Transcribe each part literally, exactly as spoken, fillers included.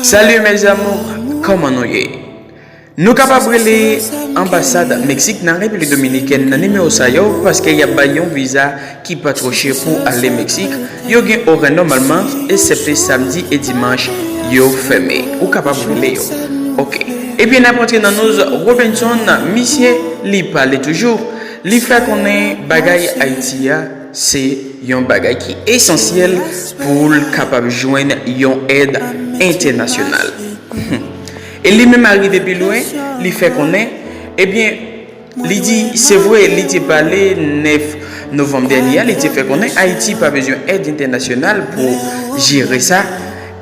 Salut mes amours, kòman nou ye? Nou kapab rele anbasad Meksik nan Repiblik Dominikèn nan nimewo sa yo, paske y ap bay yon viza ki pa twò chè pou ale Meksik. Yo gen orè nòmalman, eksepte samdi e dimanch, yo fèmen. Ou kapab rele yo. Ok. Ebyen, n ap antre nan nouz Robinson, misye, li pale toujou. Li fè konnen bagay Ayiti a, se yon bagay ki esansyèl pou l kapab jwenn yon èd entènasyonal. E li menm al rive pi lwen, li fè konnen, ebyen, li di, se vre, li te pale nèf novanm dènye a, li te fè konnen Ayiti pa bezwen èd entènasyonal pou jere sa.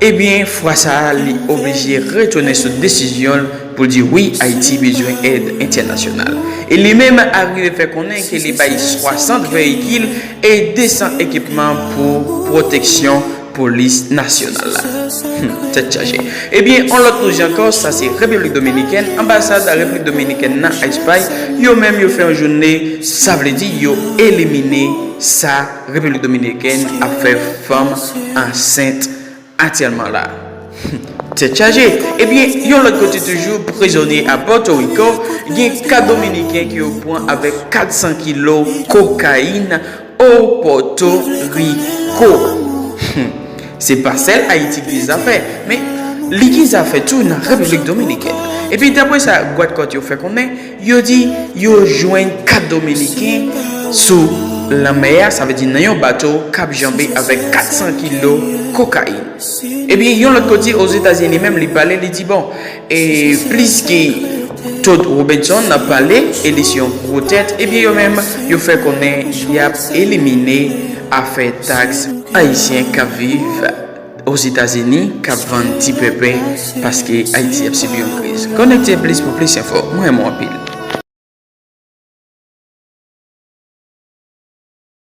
Ebyen, fwa sa a, li oblije retounen sou desizyon l pou l di wi, Ayiti bezwen èd entènasyonal. E li menm al rive fè konnen ke li bay swasant veyikil e de san ekipman pou pwoteksyon polis nasyonal la. Hmm, tèt chaje. Ebyen, yon lòt nouvèl ankò, sa se Repiblik Dominikèn, anbasad Repiblik Dominikèn nan Espay, yo menm yo fè yon jounen, sa vle di yo elimine sa Repiblik Dominikèn ap fè fanm ansent aktyèlman la. Tèt chaje. Ebyen, yon lòt kote toujou, prizonye a Pòtoriko, gen kat Dominiken ke yo pran avèk kat san kilo kokayin o Pòtoriko. Se pa sèl Ayiti ki gen zafè, men li gen zafè tou nan Repiblik Dominikèn. Epi, daprè sa gwadkòt yo fè konnen, yo di yo jwenn kat Dominiken sou lanmè a, sa vle di nan yon bato k ap janbe avèk kat san kilo kokayin. Ebyen, yon lòt kote, Ozetazini menm, li pale, li di, bon, e plis ke Todd Robinson nan pale, e li se yon gwo tèt, ebyen, yo menm, yo fè konnen y ap elimine afè taks ayisyen k ap viv Ozetazini, k ap vann ti pèpè, paske Ayiti ap sibi yon kriz. Konekte plis pou plis enfo. Mwen renmen w anpil.